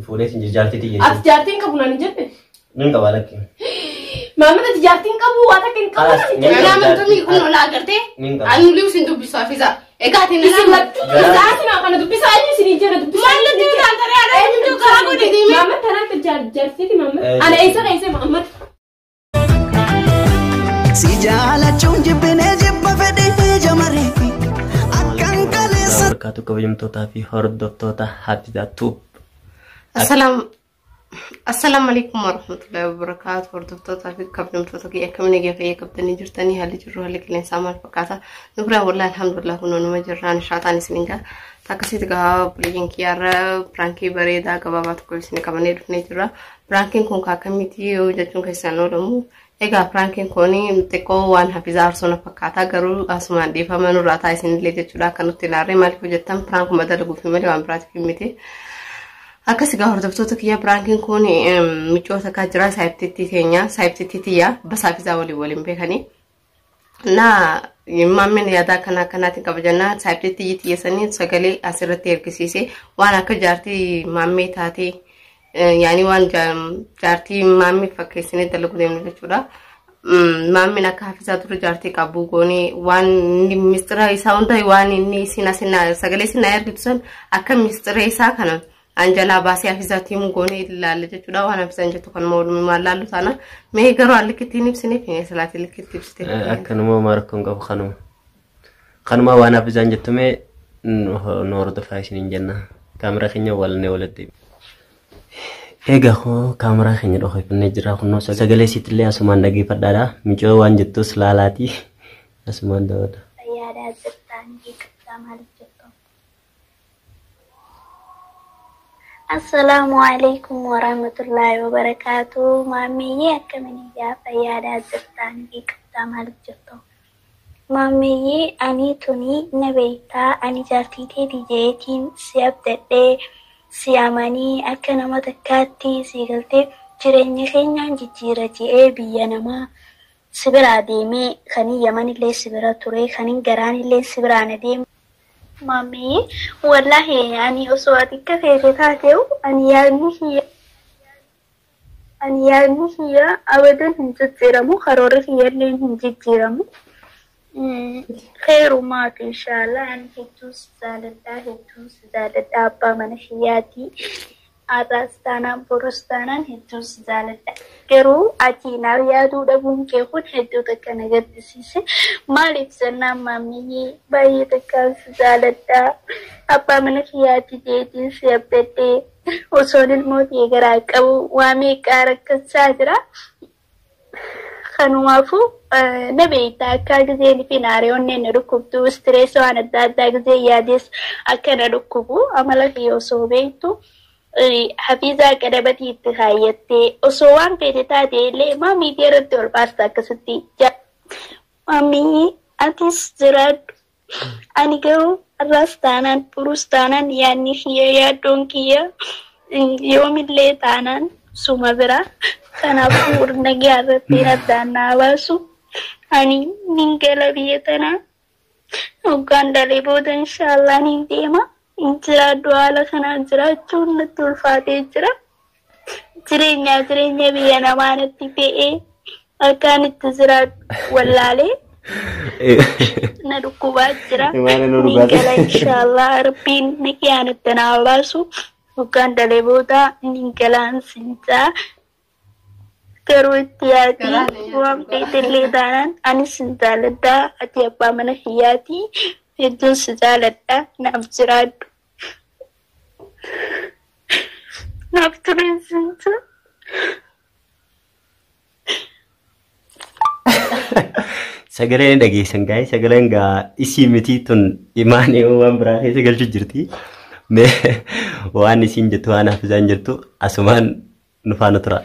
Fuudhee sin jaartii tiyya. Ati jaartiin qabu naan hin jenne. Nin qaba lakki. Maamila ati jaartiin qabu waa takka hin qabu naan hin jenne. Garaa- Nama tumii kun olaa agartee? Nin qaba. Ani liu sin dubbisu hafiza. Egaa ati Isin nama. lachuu dubbisaa kana dubbisaa eenyu isin hin jenne dubbisaa. Maal natti himaan taree haadha eenyu karaa godhe deemee? Maamila tanaatti jaartiiti maamila. Eh. Ana eessa eessa maamila. Si jaalachuun jibbinee jibba fedhii jamaree akkan kaleessa. Barkaatu kabajamtootaa fi hordoftoota Hafizaa Tube. Assalaamu alaikum warahmatullahi wabarakaatu. Hordoftootaa fi kabajamtoota kiyya akkamiin nagaa fayyaa qabdanii jirtanii haalli jirru haalli qilleensaa maal fakkaata? Nu biraa wallahi alhamdulillah kunoo numa jirraan shaataan isin gaa. Akkasitti gaa obboleeyyan kiyyaarra piraankii bareedaa gabaabaa tokko isin qabannee dhufnee jirra. Piraankiin kun akkamitti yoo jechuun keessan oolamu. Egaa piraankiin kun xiqqoo waan hafizaa arsoo na fakkaata garuu asumaan dhiifama nurraa ta'a isinillee jechuudha akka nutti ilaallee maaliif hojjettan piraankuma dalaguuf malee waan biraatiif miti. Akkas egaa hordoftoota kiyya piraankiin kun michoota akka jira saayibtittii teenya saayibtittii tiyya basa hafizaa waliin waliin beekanii. Na maammeen yaada akkana akkanaatiin qaba jennaan saayibtittii tiyya sagalee asirratti ergisiise waan akka jaartii maammee taatee yaani waan jaartii maammee fakkeessinee dalaguu deemnu jechuudha. Maammeen akka hafizaa dura jaartii qabu goonee waan inni mistira isaa hunda waan inni isin asin sagalee isin ergitu san akka mistira isaa kana anjalaa baasee hafizaatti himu goonee ilaalla jechuudha. Waan hafizaan jettu kan walumaa maal laallu taana mee garuu haalli ittiin ibsineef salaatii likkitti ibsite. Akkanuma homaa rakkoon qabu kanuma. Kanuma waan Hafizaan jettume nu hordofaa isiniin jenna. Kaameraa keenya walnee walitti. Egaa hoo kaameraa keenya dhoofannee jira kunnoo sagalee isiitillee asumaan dhageeffadhaadha. Micoo waan jettus laalaati. Asumaan daawwadha. Fayyaadhaa jirtaan qabdaa maaliif jirtu? Assalaamu alaikum warahmatullaahi wabarakaatu. Maammiyyee akkamiin ijaa fayyaadhaa jirtaan qabdaa maaliif jirtu? Maammiyyee ani tuni na beektaa ani jaartii teeti jeetiin si abdadhee si amanii akka nama takkaatti si galtee jireenya keenyaan jijjiira je'ee biyya namaa si biraa deemee kanii yamanillee si bira ture kaniin garaanillee si biraa na deeme. Maamii, wallahi ani osoo ati akka feete taateewu ani yaadni kiyya ani yaadni kiyya abadan hin jijjiiramu karoorri kiyyallee hin jijjiiramu. Kheyrumaatu inshaallah ani hedduun si jaaladhaa hedduun si jaaladhaa abbaa mana kiyyaati. Har'aas taanaan borus taanaan hedduun si jaaladha. Garuu ati naaf yaaduu dhabuun kee kun hedduu takka na gaddisiise. Maaliif jennaan maamiyyee baay'ee takkaan si jaaladha. Abbaa mana kiyyaati jeetiin si abdadhee osoon ilmoo kee garaa qabu waa meeqaa rakkachaa jira. Kanumaafuu na beektaa akka gizeen fi naaree na dhukkubdu istirees waan adda addaa gizee yaades akka na dhukkubu amala kee osoo beektu. Hafizaa qadabatii itti kaayyattee osoo waan feete taate illee maa miidiyaa irratti ol baasta akkasitti. Maamii atis jiraadhu. Ani garuu har'aas taanaan borus taanaan yaadni kiyya yaaddoon kiyya yoomillee taanaan suma bira. Kanaafuu nagaa irratti addaan naa baasu. Ani nin gala biyya tanaa. Hoggaan dhalee booda inshaallah nin deema. Jiraadhu haala kanaan jiraachuun natti ulfaatee jira. Jireenya jireenya biyya namaa natti fe'ee akkaan itti jiraadhu wallaalee na dhukkubaa jira. Imaana nu Nin dhugaati. gala inshaallah rabbiin nagaan itti naa baasu. Hoggaan dhalee booda nin galaan sinjaa. Garuu itti yaadii Garaa na nyaata waan dhugaa. feetellee taanaan ani sin jaaladhaa ati abbaa mana kiyyaati hedduun si jaaladha naaf jiraadhu. Naaf tureen sinjaa. Sagaleen dhageessan gaa'e sagaleen gaa isii miti tun imaanii waan biraa keessa galchu jirti. Mee waan isiin jettu waan hafizaan jettu asumaan nu faana tura.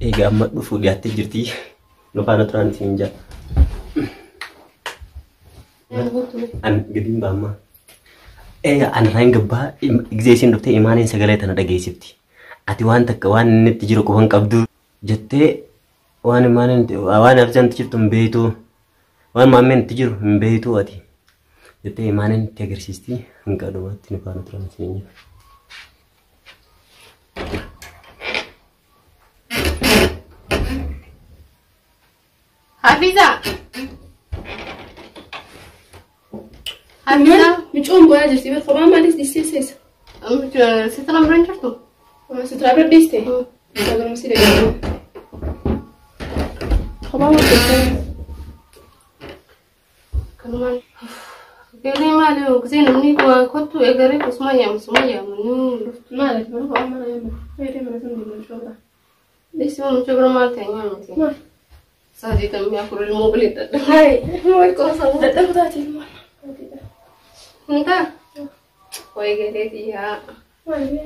Egaa amma dhufuu dhiyaattee jirti. Nu faana turaan isiin jaa. An gadiin baamma. Egaa an irraa hin gabbaa gizee isiin dhuftee imaaniin sagalee tana dhageessifti. Ati waan takka waan inni itti jiru quban qabdu jettee waan imaaniin waan hafizaan itti jirtu hin beektu. Waan maammeen itti jiru hin beektu ati. Jettee imaaneen itti agarsiisti. Hanga dhumaatti nu faana turan isiniin jedha. Hafiza. Hafiza. Micoon bu'aa jirti. Kophaa maalis dhiistee seessa? Sitira bira hin jirtu? Sitira bira dhiiste? Sagalumsi dhaga'u. Kophaa maal jettee? Kanumaan. Galee maali gisee namni kottu eegalee kusuma yaamu suma yaamu ni dhuftu. Maali mana kophaa mana yaamu? Fayyadee mana sun deemu mucoo bira. Dhiisi mucoo bira maal ta'e nyaamti? Maal? Sadii kan mi'a afur ilmoo bilee dadhabu. Hai, maal qofa? Dadhabu taate ilmoo. Inta? Wayi galee xiyyaa. Maali?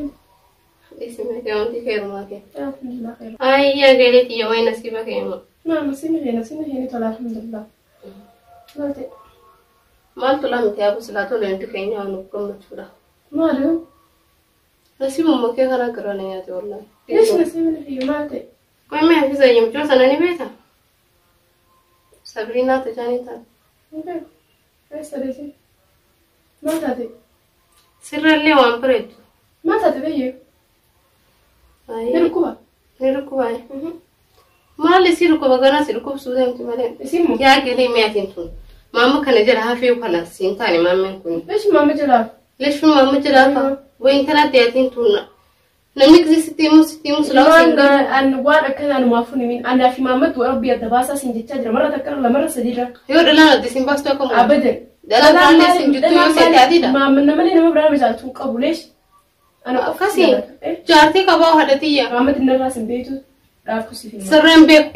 Dhiisi meeshaa wanti heerumaa kee. Alhamdulillah khairu. Ayyaa galee xiyyaa wayi nasiiba kee immoo. Ma nasiibni kee tola alhamdulillah. Maal ta'e? Maal tola miti yaa silaa tola hundi keenya waan nuuf gammachuudha. Maali? Nasiibuma kee karaa garaa na nyaate wallaahi. Leesh nasiibni kee maal ta'e? Qoy mee Hafiza mucoo sana ni beektaa? Sabriinaa Tajaanii taate. Hin beeku. Eessa deessi? Maal taate? Sirrallee waan bareeddu. Maal taate beeyyee? Ni dhukkuba? Ni dhukkuba. Maal si dhukkuba ganaa si dhukkubsuu deemti malee. Isin moo? Yaa galee mi'aatiin tun. Maama kana jala hafee kana siin taane maameen kun. Leesh maama jalaa? Leesh maama jalaa fa'a. Wayin kanatti yaatiin tun. Namni gisee sitti himu sitti himu silaa siin galu. An waan akkanaa numaaf hin himin. Anaa fi maammatu rabbi adda baasaa siin jechaa jira. Marra takka lamarra sadiirra. Yoo dhalaan adda siin baastu akka moo? Abadan. Dhalaan biraallee siin jettu yoo seete adiidha. Maamma malee nama biraa nama jaalatu hin qabu leesh. Ana qofa Akkasii jaalata. jaartii qabaa haadhatiyya. Maammati narraa sin beektu dhaabtu siif hin Sirreen beeku.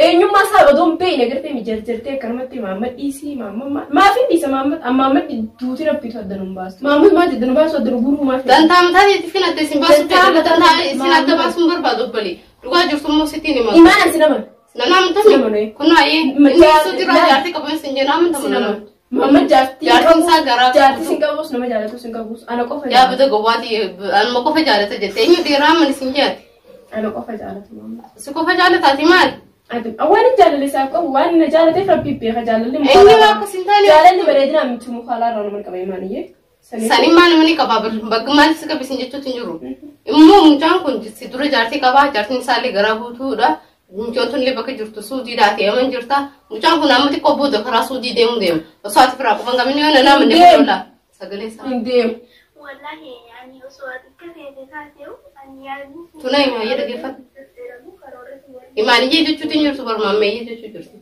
Eenyummaa isaa odoo hin beekne gartee mijarjartee akkanumatti maamma dhiisii maamma maaf hin dhiisa maamma maamma duuti rabbiitu adda nu baastu. Maamma maal adda nu baasu adda nu guruu maaf. Dantaa mataa keetii fi adda isin baasu Dantaa fedha. mataa Dantaa keetii- isin adda baasuun barbaadu obbali. Dhugaa jirtu immoo sittiin hima. Imaan ansi nama. Nama Si nama amantami. nuyi. Kun ayee inni suutirraa jaartii qabu isin jenna amantamu nama. Maamma jaartii Jaartiin isaa garaa jaartii sin qabus nama jaalatu sin qabus ana qofa Yaa bada gowwaati anuma qofa jaalata jette eenyu dhiiraa amani isin jaati. Ana qofa jaalatu maamma. Si qofa jaalataati maali? Ati waan jaalalli isaaf qabu waan na jaalateef rabbi beeka jaalalli Eenyu akkas hin taane? Jaalalli bareedinaa miti muka alaarraa nama qaba imaaniyyee. Sanii maal namni qabaa bakka maal si qabisin jechuutu hin jiru. Immoo mucaan kun si dura jaartii qabaa jaartiin isaallee garaa guutuudha. Mucaan tun illee bakka jirtu suudiidhaa ta'e aman jirta. Mucaan kun amma xiqqoo booda karaa suudii deemu deema. Osoo ati firaa qofan qabin yoo nama namni Deemu. qola. Sagalee isaa. Hin deemu. Wallahi ani osoo ati akka feete taatee ani yaadni Tuna himaa dhaggeeffadhu. Imaaniyyee jechuutu hin jirtu barmaammeeyyee jechuu jirti.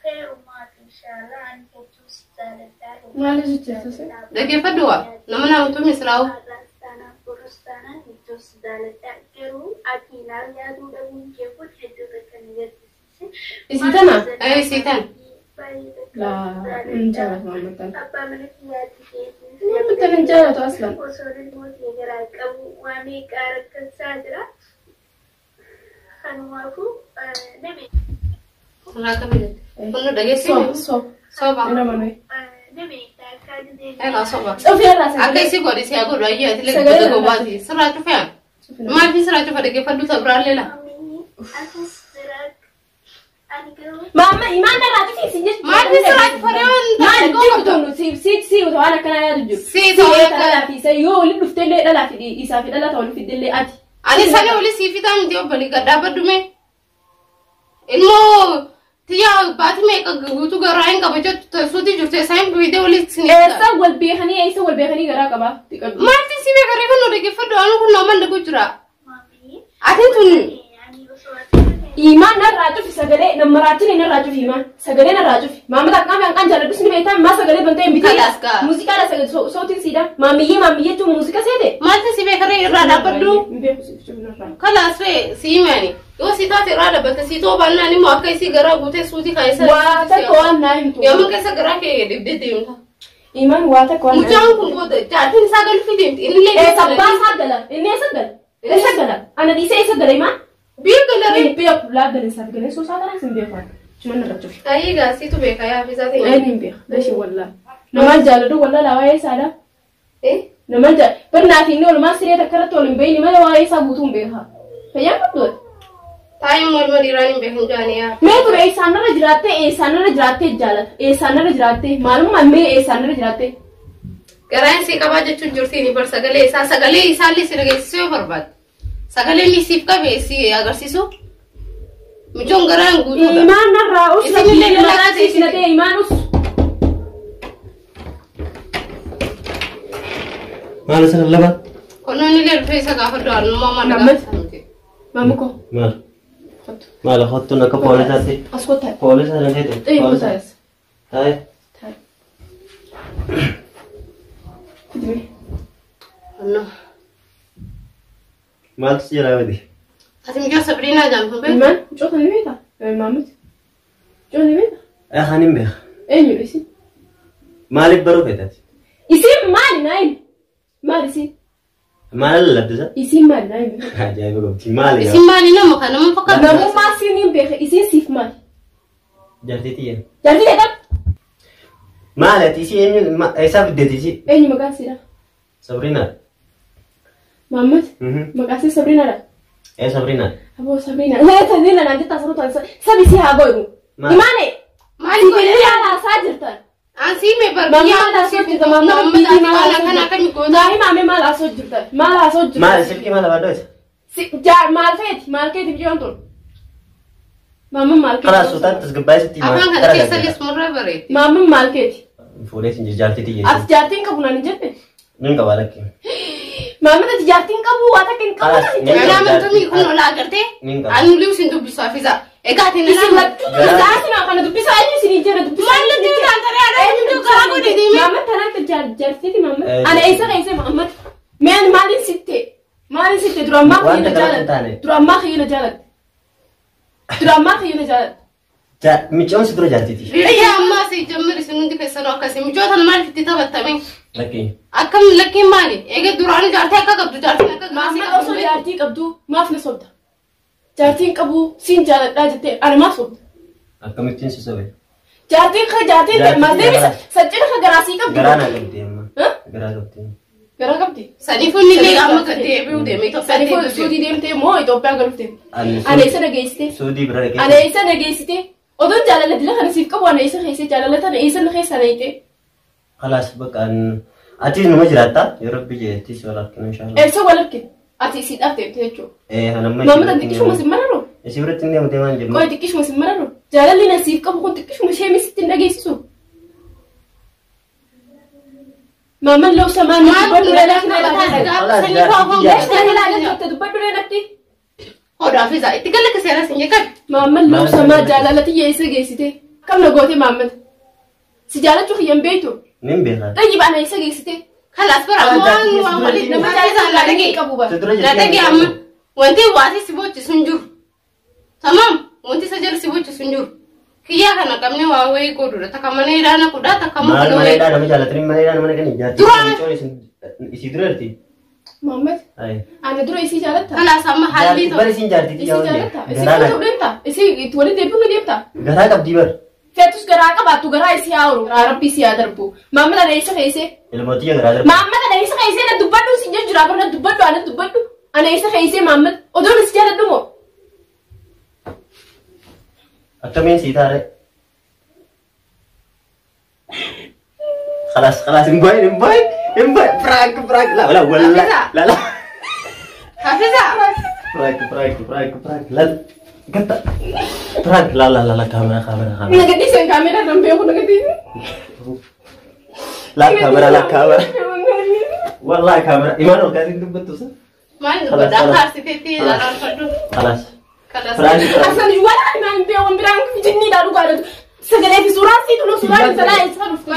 Khairumaati inshallah ani hedduu si jaaladha. Maal jechuudha? Dhaggeeffadhu waa nama namtu misraa'u. Har'aas borus taanaan hedduu si jaaladha. Garuu ati naaf yaaduu dhabuun kee kun hedduu takka na gaddisiise. Isii tana? Ee isii tana. Laa hin jaalatu maamma tana. Abbaa mana kiyyaatti keetii. Maamma tana hin jaalatu aslan. Osoo ilmoo kee garaa qabu waa meeqa rakkasaa jira. Kanumaafuu nama Irraa qabi jette. Kun nu dhageessine. Sooba sooba. Soba. Nama nuyi. nama akka gisee Egaa soba. Cufee irraa Akka sagalee. isii godhe si haa godhu ayyee ati Sagalee bada irraa gowwaati. Sirraa cufee maal fi sirraa cufa dhaggeeffadhu ta'e la. asis jira. Ani garuu Maamma imaan narraa cufi si jechuudha. Maal fi sirraa cufa reewan Maal jiru tunu si si si waan akkanaa yaadu jiru. Si Si ta'uu akka- dhalaa fi isa yoo waliin dhuftee illee dhalaa fi isaa fi dhalaa ta'uu fiddee illee ati. Ani sanii olii sii fitaa miti obbali gadhaabadhu mee. Ilmoo tiyyaa baati meeqa guutuu garaa hin qaba jettu suutii jirtu isaan fiidee olii sin Eessa wal beekanii eessa wal beekanii garaa qabaa? Maalti si beeka reefa nu dhaggeeffadhu anu kun nama dhagu jira. maamii Ati tun ani osoo ati akka feete Imaan narraa cufi sagalee nammaraatiin narraa cufi imaan sagalee narraa cufi maamma takkaan kan jaalladhus ni beektaa maa sagalee bantee hin bitiin Kalaas gaa. muuziqaadha sagalee sootiin siidha maamiyyee maamiyyee jechuun muuziqaa seete. maalti si beeka ree irraa dhaabbadhu. Hin beeku si cufi narraa. Kalaas ree si himani yoo si taate irraa dhaabbate si too baannaan immoo akka isii garaa guutee suutii kaayisa. Waa takka waan naa himtu. Yommuu keessa garaa kee dhibdee deemta. Imaan waa takka waan naa Mucaan kun booda jaartiin isaa galfii deemti inni illee Eessa abbaa isaa gala inni eessa gala eessa gala ana dhiisee eessa gala imaan. Biyya galaree. Hin beeku laa galee isaaf galee soosaa kanaa hin beeku ani. Cuma narra cufi. Ayi gaasiitu beeka yaa fiisaa ta'e. Inni hin beeku leeshi wallaa. Namaan jaalladhu wallaa laa waa'ee isaadha. Eh? Namaan jaalladhu barnaa fi inni oolmaa siree takka irratti ol hin beeyni malee waa'ee isaa guutuu hin beeka. Fayyaan qabdu. Taa'ee morma dhiiraan hin beekan jaanii yaa. Mee ture eessaanarra jiraattee eessaanarra jiraattee jaalata eessaanarra jiraattee maalummaa mee eessaanarra jiraattee. Garaan si qabaa jechuun jirtiin bar sagalee isaa sagalee isaallee si dhageessisuu yoo barbaadde. Sagalee inni siif qabe si agarsiisu. Michoon garaan guutuudha. Imaan narraa us Isinillee rabbii maraa na isin- ta'e imaan us. Maal isa lallabaa? Kunuun illee dhufee isa gaafadhu anummaa maal Nammas. gaafata miti. Maamma koo. Maal? Kottu. Maal hottuun akka poolisaatti? As kottaa. Poolisa na ta'e. Xiyyi Poolisa. kottaa as. Taa'e. Taa'e. Fidime. No. Maaltu si jalaa bade? Ati michoo Sabriinaa jedhamtu beektu? Imaan mucoota ni beektaa? Maammat. Mucoota ni beektaa? Kan hin beeka. Eenyudha isin? Maaliif baruu feetati? Isin maali naa himi? Maali isin? Maal lallabbisa? Isin maali naa himi? Ajaa'iba qabdi. Maali Isin maali nama kana nama fakkaatu? Namummaa siin hin beeke isin siif maali? Jaartii xiyya. Jaartii ta'e Maali ati isii eenyu eessaa fiddeeti isii? eenyu maqaan siidha? Sabriinaa. Maammat. Maqaan sii Sabriinaadha. Ee Sabriinaa. Aboo Sabriina. Sabriina naan jettaa sababa sabi si haa godhu. Maali? Imaane. Maali godhe? Maal haasaa jirtan? Ansii mee Maamma barbiyyaa maal haasoo jirta? Maamma Maamma biitii maal waan haasoo akkana jirta? akkamii goota? Naa himaame maal haasoo jirtan? Maal haasoo jirtan? Maali silkii maal abaddoo isa? Maal feeti? Maal keeti biyyoon tun? Maamma maal keeti? Karaa suutaan tasgabbaa'ee sitti himaa. Afaan kana keessa illee sumurraa bareeddi. Maamma maal keeti? Fuudhee sin jaartii xiyya. Ati jaartiin qabu naan hin jette? Nin qaba lakki. Maamma ati jaartiin qabu waa takka hin qabu naan hin jette? Nama tumii kun olaa agartee? Nin qaba. Ani liu sin dubbisu hafiza. Egaa ati Isin nama. lachuu dubbisaa kana dubbisaa eenyu isin hin jenne dubbisaa. Maal latti kan taree aadaa eenyu karaa godhe deemee? Maamma tanaatti jaartiiti maamma. Eh, Ana eessa keessa maamma? Mee ani maaliin sitte? Maaliin sitte? Dura ammaa Waan kiyya na takka hin jaalatte. taane. Dura ammaa kiyya na jaalatte. Dura ammaa kiyya na jaalatte. Micoon si dura jaartiiti. Biyya ammaa si jammar isin hundi keessanuu akkasii michoota maaliif itti taphattame? Lakki. Akkam lakkiin maali? Egaa duraanii jaartii akka qabdu jaartiin akka gaasii Maamma osoo qabdu. jaartii qabdu maaf na sobda? Jaartiin qabu siin jaaladhaa jettee ana maaf sobda? Akkamittiin si sobe? Jaartiin ka jaartiin Jaartiin maal deebisa? garaa- Saccina ka garaasii qabdu. Garaa naa qabdi amma. Huh? Garaa qabdi. Garaa qabdi. Saniifuu inni illee amma gad deebi'uu deeme Itoophiyaa Saniifuu deebi'uu deeme. suudii deemtee moo Itoophiyaa galuuf deemte? Ani Ana eessa dhageessite? Suudii bira dhaqee. Ana eessa dhageessite? Odoon jaalala dila kana siif qabu ana eessa keessee jaalala tana eessa na keessa na hiite? Khalaas bakka atis numa jiraatta yeroo rabbi jeettis wal arginu inshallah. Eessa wal argine? Ati isiidhaaf deemte jechuudha. Ee hanamma. Maamma tan xiqqishuma sin mararu? Isii biratti inni deemtee waan jennu. Qoy xiqqishuma sin mararu? Jaalalli na siif qabu kun xiqqishuma ishee misitti hin dhageessisu. Maamman loo samaan Maal dubbadhu kun natti gaafata saniifuu afaan ilaalaa dubbadhu natti. Hodhaa hafiza itti gala keessa sin jeqan. Maamman loo samaa jaalala tiyya eessa geessite? Kam na goote maammata? Si jaalachuu kiyyan beektu? Nin beekaa. Xayyiba ana eessa geessite? Kalaas bara waan waan waliin Nama nama jaalala jaalala dhagee. hin qabu bara. Si dura Na jirti. dhagee amma wanti waati si bochisu hin jiru. Tamam wanti isa jala si bochisu hin jiru. Kiyyaa kana qabne waa wayii godhuudha. Takka mana hidhaa na kudhaa takka Maal mana mana wayii. hidhaa nama jaallatanii mana hidhaa nama dhaqanii jaartii. Dura- Micoon isii dura jirti. Maammat Ayi. ana dura isii jaalatta? Kalaas amma haalli Jaartii bar isiin jaartii Isii xiyyaa waan jaalatta? jedhe. Isii Garaa fuudhuuf deemta? Isii itti waliin deebi'uu ni deemta? Garaa qabdii bar. Feetus garaa qabaattu garaa isii haa oolu. Garaa rabbii isii haa darbu. Maammat ana eessa keessee? Ilmootii garaa darbu. Maammat ana eessa keessee na dubbadhu si jira bara na dubbadhu ana dubbadhu. Ana eessa keessee maammat? Odoon si jaaladhu moo? Akkamiin sii taare? خلاص خلاص امباين امباين امباين براك براك لا لا ولا لا لا Hafiza. براك براك براك براك لا قطع براك لا لا لا لا كاميرا كاميرا كاميرا Na gadhiisan kaameeraa nan beeku na gadhiisan. لا كاميرا لا كاميرا والله كاميرا ايمان قاعدين دبتو صح Maal Kalaas, dubbadhaa kalaas. faarsiteetti ilaalaa خلاص Kalaas. براك براك Asan wala naan beeku biraan jinniidhaa dhugaadhatu. Sagalee fi suuraan sii tunu suuraan intalaa isaa dhuftu.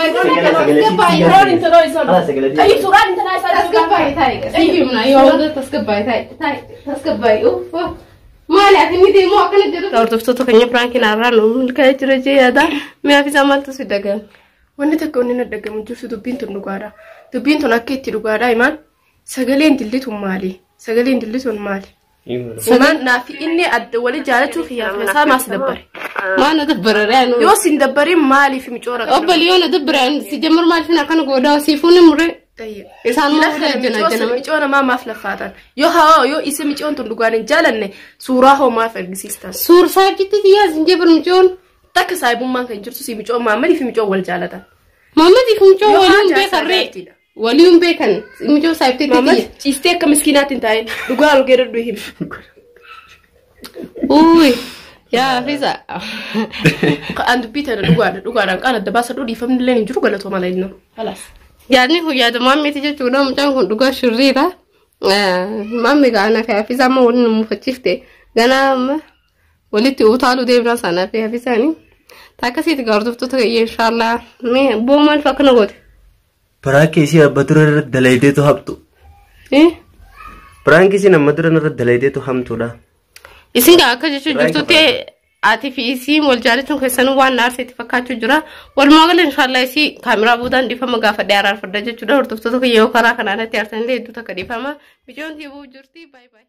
Suuraan intalaa isaa خلاص dhuftu. سجلت Tayyib suuraan intalaa isaa dhuftu. Tasgabbaa'ii taa'i. Siif himna yoo hunda tasgabbaa'ii taa'i. Taa'i tasgabbaa'ii uff. Maali ati inni deemu akkana jedhu. Hordoftoota keenya Firaankiin har'aa nu milkaa'ee jira jee yaada. Mi'a fi maaltu si dhaga'ame? Wanni takka wanni na dhagamu jirtu dubbiin tun dhugaadha. Dubbiin tun akka itti dhugaadha himaan sagaleen dilli tun maali? Sagaleen dilli tun maali? Himaan naafi inni adda wali jaalachuu kiyyaaf isaa maas dabbare. Maal na dabbararee anu. Yoo sin dabbariin maaliif micoora Obbo Liyoo na dabbare anu si jammar maaliif na akkana goodaa siifuu ni muree. Isaan maal jena jena. Micoo namaa maaf laffaatan? Yoo haa yoo isa micoon tun dhugaan hin jaalanne suuraa hoo maaf argisiistan? Suur saayibtitti xiyyaa zinjibir micoon. Takka saayibummaan kan jirtu si micoon maammadii fi micoon wal jaalatan. Maammadii fi micoon Yoo waliin haa beekarree. jaartiidha. Waliin beekan mucoo saayibteetti Maammas tiyya. ciistee akka miskiinaatti hin taa'in dhugaa algee dhudhu himi. Uy yaa Hafiza. An dubbii tana dhugaadha dhugaadhaan qaala adda baasadhu dhiifamni illee hin jiru galatooma laayinoo. Halaas. Yaadni kun yaada maammeeti jechuudha. Mucaan kun dhugaa shirriidha. Maamme gaana fi Hafiza amma waliin nu mufachiifte. Ganaa amma walitti utaaluu deemna sanaa fi Hafizaani. Takkasiiti hordoftoota kiyya inshaallah. Mee boo maal fa'a akkana goote? Piraanki isii abba dura irra dalaydeetu habtu. Eh? Piraanki isiin amma dura irra dalaydeetu hamtuudha. Isin gaa akka jechuun Piraanki jirtutti ati fi isiin wal jaalachuun keessanuu waan na aarseetti fakkaachuu jira. Walumaa gala inshaallah isii kaameraa boodaan dhiifama gaafadhee araarfadha jechuudha. Hordoftoota kiyya yoo karaa kanaan itti aarsanillee hedduu takka dhiifama. Bijoon tiibuu jirti. Baay'ee baay'ee.